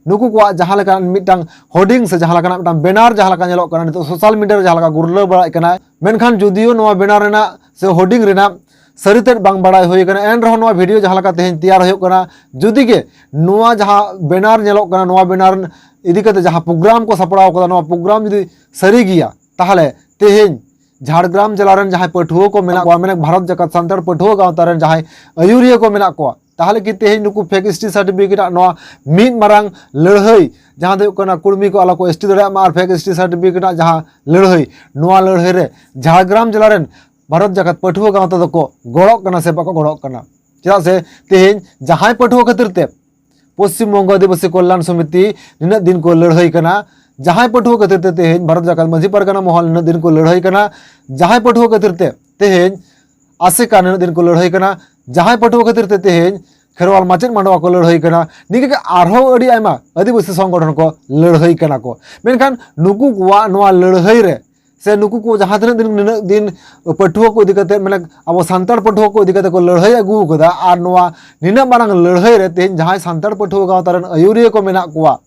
ᱱᱩᱠᱩ ᱠᱚᱣᱟᱜ ᱡᱟᱦᱟᱸ ᱞᱮᱠᱟᱱ ᱢᱤᱫᱴᱟᱝ ᱦᱳᱨᱰᱤᱝ ᱥᱮ ᱡᱟᱦᱟᱸ ᱞᱮᱠᱟᱱᱟᱜ ᱢᱤᱫᱴᱟᱝ ᱵᱮᱱᱟᱨ ᱡᱟᱦᱟᱸ ᱞᱮᱠᱟ ᱧᱮᱞᱚᱜ ᱠᱟᱱᱟ, ᱱᱤᱛᱚᱜ ᱥᱳᱥᱟᱞ ᱢᱤᱰᱤᱭᱟ ᱨᱮ ᱡᱟᱦᱟᱸ ᱞᱮᱠᱟ ᱜᱩᱨᱞᱟᱹᱣ ᱵᱟᱲᱟᱜ ᱠᱟᱱᱟ, ᱢᱮᱱᱠᱷᱟᱱ ᱡᱩᱫᱤᱭᱳ ᱱᱚᱣᱟ ᱵᱮᱱᱟᱨ ᱨᱮᱱᱟᱜ ᱥᱮ ᱦᱳᱨᱰᱤᱝ ᱨᱮᱱᱟᱜ ᱥᱟᱹᱨᱤ ᱛᱮᱫ ᱵᱟᱝ ᱵᱟᱲᱟᱭ ᱦᱩᱭ ᱠᱟᱱᱟ, ᱮᱱ ᱨᱮᱦᱚᱸ ᱱᱚᱣᱟ ᱵᱷᱤᱰᱤᱭᱳ ᱡᱟᱦᱟᱸ ᱞᱮᱠᱟ ᱛᱮᱦᱮᱧ ᱛᱮᱭᱟᱨ ᱦᱩᱭᱩᱜ ᱠᱟᱱᱟ, ᱡᱩᱫᱤ ᱜᱮ ᱱᱚᱣᱟ ᱡᱟᱦᱟᱸ ᱵᱮᱱᱟᱨ ᱧᱮᱞᱚᱜ ᱠᱟᱱᱟ, ᱱᱚᱣᱟ ᱵᱮᱱᱟᱨ ᱤᱫᱤ ᱠᱟᱛᱮ ᱡᱟᱦᱟᱸ ᱯᱨᱳᱜᱨᱟᱢ ᱠᱚ ᱥᱟᱯᱲᱟᱣ ᱠᱟᱫᱟ, ᱱᱚᱣᱟ ᱯᱨᱳᱜᱨᱟᱢ ᱡᱩᱫᱤ ᱥᱟᱹᱨᱤ ᱜᱮᱭᱟ, ᱛᱟᱦᱚᱞᱮ ᱛᱮᱦᱮᱧ ᱡᱷᱟᱲᱜᱨᱟᱢ ᱡᱮᱞᱟ ᱨᱮᱱ ᱡᱟᱦᱟᱸᱭ ᱯᱟᱹᱴᱷᱩᱣᱟᱹ ᱠᱚ ᱢᱮᱱᱟᱜ ᱠᱚᱣᱟ, ᱢᱟᱱᱮ ᱵᱷᱟᱨᱚᱛ ᱡᱟᱠᱟᱛ ᱥᱟᱱᱛᱟᱲ ᱯᱟᱹᱴᱷᱩᱣᱟᱹ ᱜᱟᱶᱛᱟ ᱨᱮᱱ ᱡᱟᱦᱟᱸᱭ ᱟᱹᱭᱩᱨᱤᱭᱟᱹ ᱠᱚ ᱢᱮᱱᱟᱜ ᱠᱚᱣᱟ, ᱛᱟᱦᱚᱞᱮ ᱠᱤ ᱛᱮᱦᱮᱧ ᱱᱩᱠᱩ ᱯᱷᱮᱠ ᱮᱥ ᱴᱤ ᱥᱟᱨᱴᱤᱯᱷᱤᱠᱮᱴ ᱟᱜ ᱱᱚᱣᱟ ᱢᱤᱫ ᱢᱟᱨᱟᱝ ᱞᱟᱹᱲᱦᱟᱹᱭ, ᱡᱟᱦᱟᱸ ᱫᱚ ᱦᱩᱭᱩᱜ ᱠᱟᱱᱟ ᱠᱩᱲᱢᱤ ᱠᱚ ᱟᱞᱚ ᱠᱚ ᱮᱥ ᱴᱤ ᱫᱟᱲᱮᱭᱟᱜ ᱢᱟ ᱟᱨ ᱯᱷᱮᱠ ᱮᱥ ᱴᱤ ᱥᱟᱨᱴᱤᱯᱷᱤᱠᱮᱴ ᱟᱜ ᱡᱟᱦᱟᱸ ᱞᱟᱹᱲᱦᱟᱹᱭ, ᱱᱚᱣᱟ ᱞᱟᱹᱲᱦᱟᱹᱭ ᱨᱮ ᱡᱷᱟᱲᱜᱨᱟᱢ ᱡᱮᱞᱟ ᱨᱮᱱ ᱵᱷᱟᱨᱚᱛ ᱡᱟᱠᱟᱛ ᱯᱟᱹᱴᱷᱩᱣᱟᱹ ᱜᱟᱶᱛᱟ ᱫᱚᱠᱚ ᱜᱚᱲᱚᱜ ᱠᱟᱱᱟ ᱥᱮ ᱵᱟᱠᱚ ᱜᱚᱲᱚᱜ ᱠᱟᱱᱟ? ᱪᱮᱫᱟᱜ ᱥᱮ ᱛᱮᱦᱮᱧ ᱡᱟᱦᱟᱸᱭ ᱯᱟᱹᱴᱷᱩᱣᱟᱹ ᱠᱷᱟᱹᱛᱤᱨ ᱛᱮ ᱯᱚᱥᱪᱤᱢ ᱵᱚᱝᱜᱚ ᱟᱹᱫᱤᱵᱟᱹᱥᱤ ᱠᱚᱞᱭᱟᱱ ᱥᱚᱢᱤᱛᱤ ᱱᱤᱱᱟᱹᱜ ᱫᱤᱱ ᱠᱚ ᱞᱟᱹᱲᱦᱟᱹᱭ ᱠᱟᱱᱟ, ᱡᱟᱦᱟᱸᱭ ᱯᱟᱹᱴᱷᱩᱣᱟᱹ ᱠᱷᱟᱹᱛᱤᱨ ᱛᱮ ᱛᱮᱦᱮᱧ ᱵᱷᱟᱨᱚᱛ ᱡᱟᱠᱟᱛ ᱢᱟᱹᱡᱷᱤ ᱯᱟᱨᱜᱟᱱᱟ ᱢᱚᱦᱚᱞ ᱱᱤᱱᱟᱹᱜ ᱫᱤᱱ ᱠᱚ ᱞᱟᱹᱲᱦᱟᱹᱭ ᱠᱟᱱᱟ, ᱡᱟᱦᱟᱸᱭ ᱯᱟᱹᱴᱷᱩᱣᱟᱹ ᱠᱷᱟᱹᱛᱤᱨ ᱛᱮ ᱛᱮᱦᱮᱧ ᱟᱥᱮᱠᱟ ᱱᱤᱱᱟᱹᱜ ᱫᱤᱱ ᱠᱚ ᱞᱟᱹᱲᱦᱟᱹᱭ ᱠᱟᱱᱟ, ᱡᱟᱦᱟᱸᱭ ᱯᱟᱹᱴᱷᱩᱣᱟᱹ ᱠᱷᱟᱹᱛᱤᱨ ᱛᱮ ᱛᱮᱦᱮᱧ ᱠᱷᱮᱨᱣᱟᱞ ᱢᱟᱪᱮᱫ ᱢᱟᱰᱣᱟ ᱠᱚ ᱞᱟᱹᱲᱦᱟᱹᱭ ᱠᱟᱱᱟ, ᱱᱤᱝᱠᱟᱹ ᱜᱮ ᱟᱨᱦᱚᱸ ᱟᱹᱰᱤ ᱟᱭᱢᱟ ᱟᱹᱫᱤᱵᱟᱹᱥᱤ ᱥᱚᱝᱜᱚᱴᱷᱚᱱ ᱠᱚ ᱞᱟᱹᱲᱦᱟᱹᱭ ᱠᱟᱱᱟ ᱠᱚ᱾ ᱢᱮᱱᱠᱷᱟᱱ ᱱᱩᱠᱩ ᱠᱚᱣᱟᱜ ᱱᱚᱣᱟ ᱞᱟᱹᱲᱦᱟᱹᱭ ᱨᱮ ᱥᱮ ᱱᱩᱠᱩ ᱠᱚ ᱡᱟᱦᱟᱸ ᱛᱤᱱᱟᱹᱜ ᱫᱤᱱ, ᱱᱤᱱᱟᱹᱜ ᱫᱤᱱ ᱯᱟᱹᱴᱷᱩᱣᱟᱹ ᱠᱚ ᱤᱫᱤ ᱠᱟᱛᱮ, ᱢᱟᱱᱮ ᱟᱵᱚ ᱥᱟᱱᱛᱟᱲ ᱯᱟᱹᱴᱷᱩᱣᱟᱹ ᱠᱚ ᱤᱫᱤ ᱠᱟᱛᱮ ᱠᱚ ᱞᱟᱹᱲᱦᱟᱹᱭ ᱟᱹᱜᱩ ᱟᱠᱟᱫᱟ, ᱟᱨ ᱱᱚᱣᱟ ᱱᱤᱱᱟᱹᱜ ᱢᱟᱨᱟᱝ ᱞᱟᱹᱲᱦᱟᱹᱭ ᱨᱮ ᱛᱮᱦᱮᱧ ᱡᱟᱦᱟᱸᱭ ᱥᱟᱱᱛᱟᱲ ᱯᱟᱹᱴᱷᱩᱣᱟᱹ ᱜᱟᱶᱛᱟ ᱨᱮᱱ ᱟᱹᱭᱩᱨᱤᱭᱟᱹ ᱠᱚ ᱢᱮᱱᱟᱜ ᱠᱚᱣᱟ,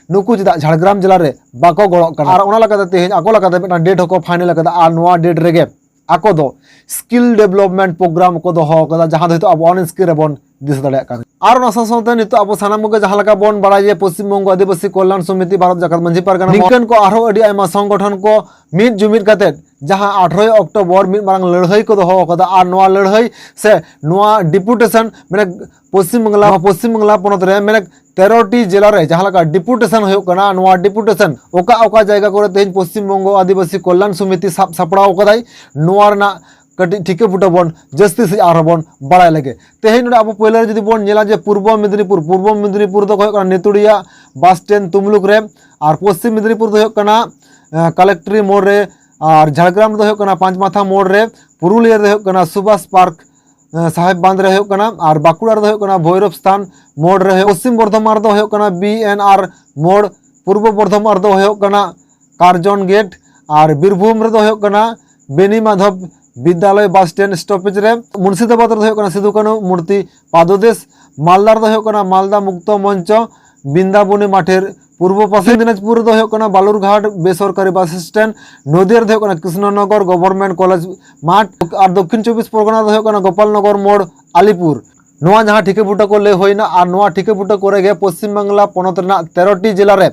ᱱᱩᱠᱩ ᱪᱮᱫᱟᱜ ᱡᱷᱟᱲᱜᱨᱟᱢ ᱡᱮᱞᱟ ᱨᱮ ᱵᱟᱠᱚ ᱜᱚᱲᱚᱜ ᱠᱟᱱᱟ? ᱟᱨ ᱚᱱᱟ ᱞᱮᱠᱟᱛᱮ ᱛᱮᱦᱮᱧ ᱟᱠᱚ ᱞᱮᱠᱟᱛᱮ ᱢᱤᱫᱴᱟᱝ ᱰᱮᱴ ᱦᱚᱸᱠᱚ ᱯᱷᱟᱭᱱᱮᱞ ᱟᱠᱟᱫᱟ, ᱟᱨ ᱱᱚᱣᱟ ᱰᱮᱴ ᱨᱮᱜᱮ ᱟᱠᱚ ᱫᱚ ᱥᱠᱤᱞ ᱰᱮᱵᱷᱞᱚᱯᱢᱮᱱᱴ ᱯᱨᱳᱜᱨᱟᱢ ᱠᱚ ᱫᱚᱦᱚ ᱟᱠᱟᱫᱟ, ᱡᱟᱦᱟᱸ ᱫᱚ ᱦᱚᱭᱛᱳ ᱟᱵᱚ ᱚᱱ ᱥᱠᱨᱤᱱ ᱨᱮᱵᱚᱱ ᱫᱤᱥᱟᱹ ᱫᱟᱲᱮᱭᱟᱜ ᱠᱟᱱᱟ᱾ ᱟᱨ ᱚᱱᱟ ᱥᱟᱶ ᱥᱟᱶᱛᱮ ᱱᱤᱛᱚᱜ ᱟᱵᱚ ᱥᱟᱱᱟᱢ ᱠᱚᱜᱮ ᱡᱟᱦᱟᱸ ᱞᱮᱠᱟ ᱵᱚᱱ ᱵᱟᱲᱟᱭᱟ ᱡᱮ ᱯᱚᱥᱪᱤᱢ ᱵᱚᱝᱜᱚ ᱟᱹᱫᱤᱵᱟᱹᱥᱤ ᱠᱚᱞᱭᱟᱱ ᱥᱚᱢᱤᱛᱤ ᱵᱷᱟᱨᱚᱛ ᱡᱟᱠᱟᱛ ᱢᱟᱹᱡᱷᱤ ᱯᱟᱨᱜᱟᱱᱟ ᱢᱚᱦᱚᱞ, ᱱᱤᱝᱠᱟᱹᱱ ᱠᱚ ᱟᱨᱦᱚᱸ ᱟᱹᱰᱤ ᱟᱭᱢᱟ ᱥᱚᱝᱜᱚᱴᱷᱚᱱ ᱠᱚ ᱢᱤᱫ ᱡᱩᱢᱤᱫ ᱠᱟᱛᱮ ᱡᱟᱦᱟᱸ ᱟᱴᱷᱨᱚᱭ ᱚᱠᱴᱳᱵᱚᱨ ᱢᱤᱫ ᱢᱟᱨᱟᱝ ᱞᱟᱹᱲᱦᱟᱹᱭ ᱠᱚ ᱫᱚᱦᱚ ᱟᱠᱟᱫᱟ, ᱟᱨ ᱱᱚᱣᱟ ᱞᱟᱹᱲᱦᱟᱹᱭ ᱥᱮ ᱱᱚᱣᱟ ᱰᱮᱯᱩᱴᱮᱥᱚᱱ ᱢᱟᱱᱮ ᱯᱚᱥᱪᱤᱢ ᱵᱟᱝᱞᱟ, ᱱᱚᱣᱟ ᱯᱚᱥᱪᱤᱢ ᱵᱟᱝᱞᱟ ᱯᱚᱱᱚᱛ ᱨᱮ ᱢᱟᱱᱮ ᱛᱮᱨᱚ ᱴᱤ ᱡᱮᱞᱟ ᱨᱮ ᱡᱟᱦᱟᱸ ᱞᱮᱠᱟ ᱰᱮᱯᱩᱴᱮᱥᱚᱱ ᱦᱩᱭᱩᱜ ᱠᱟᱱᱟ, ᱱᱚᱣᱟ ᱰᱮᱯᱩᱴᱮᱥᱚᱱ ᱚᱠᱟ ᱚᱠᱟ ᱡᱟᱭᱜᱟ ᱠᱚᱨᱮ ᱛᱮᱦᱮᱧ ᱯᱚᱥᱪᱤᱢ ᱵᱚᱝᱜᱚ ᱟᱹᱫᱤᱵᱟᱹᱥᱤ ᱠᱚᱞᱭᱟᱱ ᱥᱚᱢᱤᱛᱤ ᱥᱟᱵ ᱥᱟᱯᱲᱟᱣ ᱟᱠᱟᱫᱟᱭ, ᱱᱚᱣᱟ ᱨᱮᱱᱟᱜ ᱠᱟᱹᱴᱤᱡ ᱴᱷᱤᱠᱟᱹ ᱵᱩᱴᱟᱹ ᱵᱚᱱ ᱡᱟᱹᱥᱛᱤ ᱥᱮᱫ ᱟᱨᱦᱚᱸ ᱵᱚᱱ ᱵᱟᱲᱟᱭ ᱞᱮᱜᱮ᱾ ᱛᱮᱦᱮᱧ ᱱᱚᱰᱮ ᱟᱵᱚ ᱯᱳᱭᱞᱳ ᱨᱮ ᱡᱩᱫᱤ ᱵᱚᱱ ᱧᱮᱞᱟ ᱡᱮ ᱯᱩᱨᱵᱚ ᱢᱮᱫᱽᱱᱤᱯᱩᱨ, ᱯᱩᱨᱵᱚ ᱢᱮᱫᱽᱱᱤᱯᱩᱨ ᱫᱚ ᱦᱩᱭᱩᱜ ᱠᱟᱱᱟ ᱱᱮᱛᱩᱲᱤᱭᱟ ᱵᱟᱥ ᱥᱴᱮᱱᱰ ᱛᱩᱢᱞᱩᱠ ᱨᱮ, ᱟᱨ ᱯᱚᱥᱪᱤᱢ ᱢᱮᱫᱽᱱᱤᱯᱩᱨ ᱫᱚ ᱦᱩᱭᱩᱜ ᱠᱟᱱᱟ ᱟᱸ, ᱠᱟᱞᱮᱠᱴᱨᱤ ᱢᱳᱲ ᱨᱮ, ᱟᱨ ᱡᱷᱟᱲᱜᱨᱟᱢ ᱨᱮᱫᱚ ᱦᱩᱭᱩᱜ ᱠᱟᱱᱟ ᱯᱟᱸᱪ ᱢᱟᱛᱷᱟ ᱢᱳᱲ ᱨᱮ, ᱯᱩᱨᱩᱞᱤᱭᱟᱹ ᱨᱮᱫᱚ ᱦᱩᱭᱩᱜ ᱠᱟᱱᱟ ᱥᱩᱵᱷᱟᱥ ᱯᱟᱨᱠ, ᱟᱸ, ᱥᱟᱦᱮᱵ ᱵᱟᱸᱫᱽ ᱨᱮ ᱦᱩᱭᱩᱜ ᱠᱟᱱᱟ, ᱟᱨ ᱵᱟᱸᱠᱩᱲᱟ ᱨᱮᱫᱚ ᱦᱩᱭᱩᱜ ᱠᱟᱱᱟ ᱵᱷᱳᱭᱨᱚᱵ ᱥᱛᱷᱟᱱ ᱢᱳᱲ ᱨᱮ ᱦᱩᱭᱩᱜ, ᱯᱚᱥᱪᱤᱢ ᱵᱚᱨᱫᱷᱚᱢᱟᱱ ᱨᱮᱫᱚ ᱦᱩᱭᱩᱜ ᱠᱟᱱᱟ ᱵᱤ ᱮᱱ ᱟᱨ ᱢᱳᱲ, ᱯᱩᱨᱵᱚ ᱵᱚᱨᱫᱷᱚᱢᱟᱱ ᱨᱮᱫᱚ ᱦᱩᱭᱩᱜ ᱠᱟᱱᱟ ᱠᱟᱨᱡᱚᱱ ᱜᱮᱴ, ᱟᱨ ᱵᱤᱨᱵᱷᱩᱢ ᱨᱮᱫᱚ ᱦᱩᱭᱩᱜ ᱠᱟᱱᱟ ᱵᱮᱱᱤ ᱢᱟᱫᱷᱚᱵ ᱵᱤᱫᱽᱫᱟᱞᱚᱭ ᱵᱟᱥ ᱥᱴᱮᱱᱰ ᱥᱴᱚᱯᱮᱡᱽ ᱨᱮ, ᱢᱩᱨᱥᱤᱫᱟᱵᱟᱫᱽ ᱨᱮᱫᱚ ᱦᱩᱭᱩᱜ ᱠᱟᱱᱟ ᱥᱤᱫᱩ ᱠᱟᱹᱱᱦᱩ ᱢᱩᱨᱛᱤ ᱯᱟᱫᱚᱫᱮᱥ, ᱢᱟᱞᱫᱟ ᱨᱮᱫᱚ ᱦᱩᱭᱩᱜ ᱠᱟᱱᱟ ᱢᱟᱞᱫᱟ ᱢᱩᱠᱛᱚ ᱢᱚᱧᱪᱚ, ᱵᱤᱱᱫᱟᱵᱚᱱᱤ ᱢᱟᱴᱷᱮᱨ ᱯᱩᱨᱵᱚ ᱯᱟᱥᱮ, ᱫᱤᱱᱟᱡᱽᱯᱩᱨ ᱨᱮᱫᱚ ᱦᱩᱭᱩᱜ ᱠᱟᱱᱟ ᱵᱟᱞᱩᱨᱜᱷᱟᱴ ᱵᱮᱥᱚᱨᱠᱟᱨᱤ ᱵᱟᱥ ᱥᱴᱮᱱᱰ, ᱱᱚᱫᱤᱭᱟ ᱨᱮᱫᱚ ᱦᱩᱭᱩᱜ ᱠᱟᱱᱟ ᱠᱨᱤᱥᱱᱚᱱᱚᱜᱚᱨ ᱜᱚᱵᱷᱚᱨᱱᱢᱮᱱᱴ ᱠᱚᱞᱮᱡᱽ ᱢᱟᱴᱷ, ᱟᱨ ᱫᱚᱠᱠᱷᱤᱱ ᱪᱚᱵᱵᱤᱥ ᱯᱚᱨᱜᱚᱱᱟ ᱨᱮᱫᱚ ᱦᱩᱭᱩᱜ ᱠᱟᱱᱟ ᱜᱳᱯᱟᱞᱱᱚᱜᱚᱨ ᱢᱳᱲ ᱟᱞᱤᱯᱩᱨ᱾ ᱱᱚᱣᱟ ᱡᱟᱦᱟᱸ ᱴᱷᱤᱠᱟᱹ ᱵᱩᱴᱟᱹ ᱠᱚ ᱞᱟᱹᱭ ᱦᱩᱭᱱᱟ, ᱟᱨ ᱱᱚᱣᱟ ᱴᱷᱤᱠᱟᱹ ᱵᱩᱴᱟᱹ ᱠᱚᱨᱮ ᱜᱮ ᱯᱚᱥᱪᱤᱢ ᱵᱟᱝᱞᱟ ᱯᱚᱱᱚᱛ ᱨᱮᱱᱟᱜ ᱛᱮᱨᱚ ᱴᱤ ᱡᱮᱞᱟ ᱨᱮ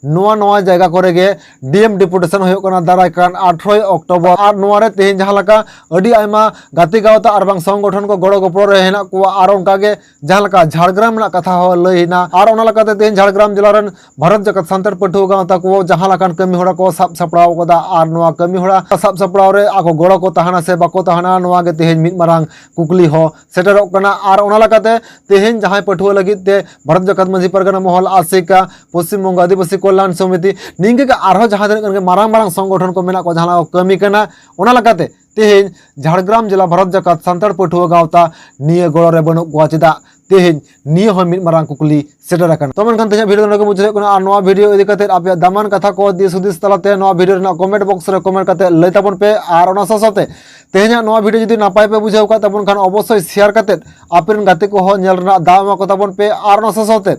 ᱱᱚᱣᱟ ᱱᱚᱣᱟ ᱡᱟᱭᱜᱟ ᱠᱚᱨᱮ ᱜᱮ ᱰᱤ ᱮᱢ ᱰᱮᱯᱩᱴᱮᱥᱚᱱ ᱦᱩᱭᱩᱜ ᱠᱟᱱᱟ ᱫᱟᱨᱟᱭ ᱠᱟᱱ ᱟᱴᱷᱨᱚᱭ ᱚᱠᱴᱳᱵᱚᱨ᱾ ᱟᱨ ᱱᱚᱣᱟ ᱨᱮ ᱛᱮᱦᱮᱧ ᱡᱟᱦᱟᱸ ᱞᱮᱠᱟ ᱟᱹᱰᱤ ᱟᱭᱢᱟ ᱜᱟᱛᱮ ᱜᱟᱶᱛᱟ ᱟᱨ ᱵᱟᱝ ᱥᱚᱝᱜᱚᱴᱷᱚᱱ ᱠᱚ ᱜᱚᱲᱚ ᱜᱚᱯᱚᱲᱚ ᱨᱮ ᱦᱮᱱᱟᱜ ᱠᱚᱣᱟ, ᱟᱨ ᱚᱱᱠᱟ ᱜᱮ ᱡᱟᱦᱟᱸ ᱞᱮᱠᱟ ᱡᱷᱟᱲᱜᱨᱟᱢ ᱨᱮᱱᱟᱜ ᱠᱟᱛᱷᱟ ᱦᱚᱸ ᱞᱟᱹᱭ ᱮᱱᱟ᱾ ᱟᱨ ᱚᱱᱟ ᱞᱮᱠᱟᱛᱮ ᱛᱮᱦᱮᱧ ᱡᱷᱟᱲᱜᱨᱟᱢ ᱡᱮᱞᱟ ᱨᱮᱱ ᱵᱷᱟᱨᱚᱛ ᱡᱟᱠᱟᱛ ᱥᱟᱱᱛᱟᱲ ᱯᱟᱹᱴᱷᱩᱣᱟᱹ ᱜᱟᱶᱛᱟ ᱠᱚ ᱡᱟᱦᱟᱸ ᱞᱮᱠᱟᱱ ᱠᱟᱹᱢᱤ ᱦᱚᱨᱟ ᱠᱚ ᱥᱟᱵ ᱥᱟᱯᱲᱟᱣ ᱟᱠᱟᱫᱟ, ᱟᱨ ᱱᱚᱣᱟ ᱠᱟᱹᱢᱤ ᱦᱚᱨᱟ ᱥᱟᱵ ᱥᱟᱯᱲᱟᱣ ᱨᱮ ᱟᱠᱚ ᱜᱚᱲᱚ ᱠᱚ ᱛᱟᱦᱮᱱᱟ ᱥᱮ ᱵᱟᱠᱚ ᱛᱟᱦᱮᱱᱟ, ᱱᱚᱣᱟ ᱜᱮ ᱛᱮᱦᱮᱧ ᱢᱤᱫ ᱢᱟᱨᱟᱝ ᱠᱩᱠᱞᱤ ᱦᱚᱸ ᱥᱮᱴᱮᱨᱚᱜ ᱠᱟᱱᱟ᱾ ᱟᱨ ᱚᱱᱟ ᱞᱮᱠᱟᱛᱮ ᱛᱮᱦᱮᱧ ᱡᱟᱦᱟᱸᱭ ᱯᱟᱹᱴᱷᱩᱣᱟᱹ ᱞᱟᱹᱜᱤᱫ ᱛᱮ ᱵᱷᱟᱨᱚᱛ ᱡᱟᱠᱟᱛ ᱢᱟᱹᱡᱷᱤ ᱯᱟᱨᱜᱟᱱᱟ ᱢᱚᱦᱚᱞ, ᱟᱥᱮᱠᱟ, ᱯᱚᱥᱪᱤᱢ ᱵᱚᱝᱜᱚ ᱟᱹᱫᱤᱵᱟᱹᱥᱤ ᱠᱚᱞᱭᱟᱱ ᱥᱚᱢᱤᱛᱤ, ᱱᱤᱝᱠᱟᱹ ᱜᱮ ᱟᱨᱦᱚᱸ ᱡᱟᱦᱟᱸ ᱛᱤᱱᱟᱹᱜ ᱜᱟᱱ ᱜᱮ ᱢᱟᱨᱟᱝ ᱢᱟᱨᱟᱝ ᱥᱚᱝᱜᱚᱴᱷᱚᱱ ᱠᱚ ᱢᱮᱱᱟᱜ ᱠᱚᱣᱟ, ᱡᱟᱦᱟᱸ ᱠᱚ ᱠᱟᱹᱢᱤ ᱠᱟᱱᱟ, ᱚᱱᱟ ᱞᱮᱠᱟᱛᱮ ᱛᱮᱦᱮᱧ ᱡᱷᱟᱲᱜᱨᱟᱢ ᱡᱮᱞᱟ ᱵᱷᱟᱨᱚᱛ ᱡᱟᱠᱟᱛ ᱥᱟᱱᱛᱟᱲ ᱯᱟᱹᱴᱷᱩᱣᱟᱹ ᱜᱟᱶᱛᱟ ᱱᱤᱭᱟᱹ ᱜᱚᱲᱚ ᱨᱮ ᱵᱟᱹᱱᱩᱜ ᱠᱚᱣᱟ ᱪᱮᱫᱟᱜ? ᱛᱮᱦᱮᱧ ᱱᱤᱭᱟᱹ ᱦᱚᱸ ᱢᱤᱫ ᱢᱟᱨᱟᱝ ᱠᱩᱠᱞᱤ ᱥᱮᱴᱮᱨ ᱟᱠᱟᱱᱟ᱾ ᱛᱚ ᱢᱮᱱᱠᱷᱟᱱ ᱛᱮᱦᱮᱧᱟᱜ ᱵᱷᱤᱰᱤᱭᱳ ᱫᱚ ᱱᱚᱰᱮ ᱜᱮ ᱢᱩᱪᱟᱹᱫ ᱦᱩᱭᱩᱜ ᱠᱟᱱᱟ᱾ ᱟᱨ ᱱᱚᱣᱟ ᱵᱷᱤᱰᱤᱭᱳ ᱤᱫᱤ ᱠᱟᱛᱮ ᱟᱯᱮᱭᱟᱜ ᱫᱟᱢᱟᱱ ᱠᱟᱛᱷᱟ ᱠᱚ, ᱫᱤᱥ ᱦᱩᱫᱤᱥ ᱛᱟᱞᱟᱛᱮ ᱱᱚᱣᱟ ᱵᱷᱤᱰᱤᱭᱳ ᱨᱮᱱᱟᱜ ᱠᱚᱢᱮᱱᱴ ᱵᱚᱠᱥ ᱨᱮ ᱠᱚᱢᱮᱱᱴ ᱠᱟᱛᱮ ᱞᱟᱹᱭ ᱛᱟᱵᱚᱱ ᱯᱮ᱾ ᱟᱨ ᱚᱱᱟ ᱥᱟᱶ ᱥᱟᱶᱛᱮ ᱛᱮᱦᱮᱧᱟᱜ ᱱᱚᱣᱟ ᱵᱷᱤᱰᱤᱭᱳ ᱡᱩᱫᱤ ᱱᱟᱯᱟᱭ ᱯᱮ ᱵᱩᱡᱷᱟᱹᱣ ᱠᱟᱫ ᱛᱟᱵᱚᱱ ᱠᱷᱟᱱ ᱚᱵᱚᱥᱥᱳᱭ ᱥᱮᱭᱟᱨ ᱠᱟᱛᱮ ᱟᱯᱮ ᱨᱮᱱ ᱜᱟᱛᱮ ᱠᱚᱦᱚᱸ ᱧᱮᱞ ᱨᱮᱱᱟᱜ ᱫᱟᱣ ᱮᱢᱟ ᱠᱚ ᱛᱟᱵᱚᱱ ᱯᱮ᱾ ᱟᱨ ᱚᱱᱟ ᱥᱟᱶ ᱥᱟᱶᱛᱮ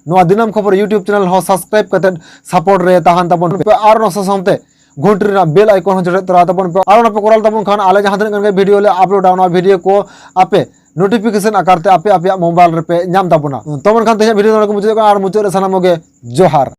ᱱᱚᱣᱟ ᱫᱤᱱᱟᱹᱢ ᱠᱷᱚᱵᱚᱨ YouTube channel ᱦᱚᱸ subscribe ᱠᱟᱛᱮ support ᱨᱮ ᱛᱟᱦᱮᱱ ᱛᱟᱵᱚᱱ ᱯᱮ᱾ ᱟᱨ ᱚᱱᱟ ᱥᱟᱶ ᱥᱟᱶᱛᱮ ᱜᱷᱚᱱᱴᱤ ᱨᱮᱱᱟᱜ bell icon ᱦᱚᱸ ᱡᱚᱴᱮᱫ ᱛᱚᱨᱟ ᱛᱟᱵᱚᱱ ᱯᱮ᱾ ᱟᱨ ᱚᱱᱟ ᱯᱮ ᱠᱚᱨᱟᱣ ᱛᱟᱵᱚᱱ ᱠᱷᱟᱱ ᱟᱞᱮ ᱡᱟᱦᱟᱸ ᱛᱤᱱᱟᱹᱜ ᱜᱟᱱ ᱜᱮ video ᱞᱮ uploadᱟ, ᱚᱱᱟ video ᱠᱚ ᱟᱯᱮ notification ᱟᱠᱟᱨ ᱛᱮ ᱟᱯᱮ ᱟᱯᱮᱭᱟᱜ mobile ᱨᱮᱯᱮ ᱧᱟᱢ ᱛᱟᱵᱚᱱᱟ᱾ ᱛᱚ ᱢᱮᱱᱠᱷᱟᱱ ᱛᱮᱦᱮᱧᱟᱜ video ᱫᱚ ᱱᱚᱰᱮ ᱜᱮ ᱢᱩᱪᱟᱹᱫᱚᱜ ᱠᱟᱱᱟ᱾ ᱟᱨ ᱢᱩᱪᱟᱹᱫ ᱨᱮ ᱥᱟᱱᱟᱢ ᱠᱚᱜᱮ ᱡᱚᱦᱟᱨ᱾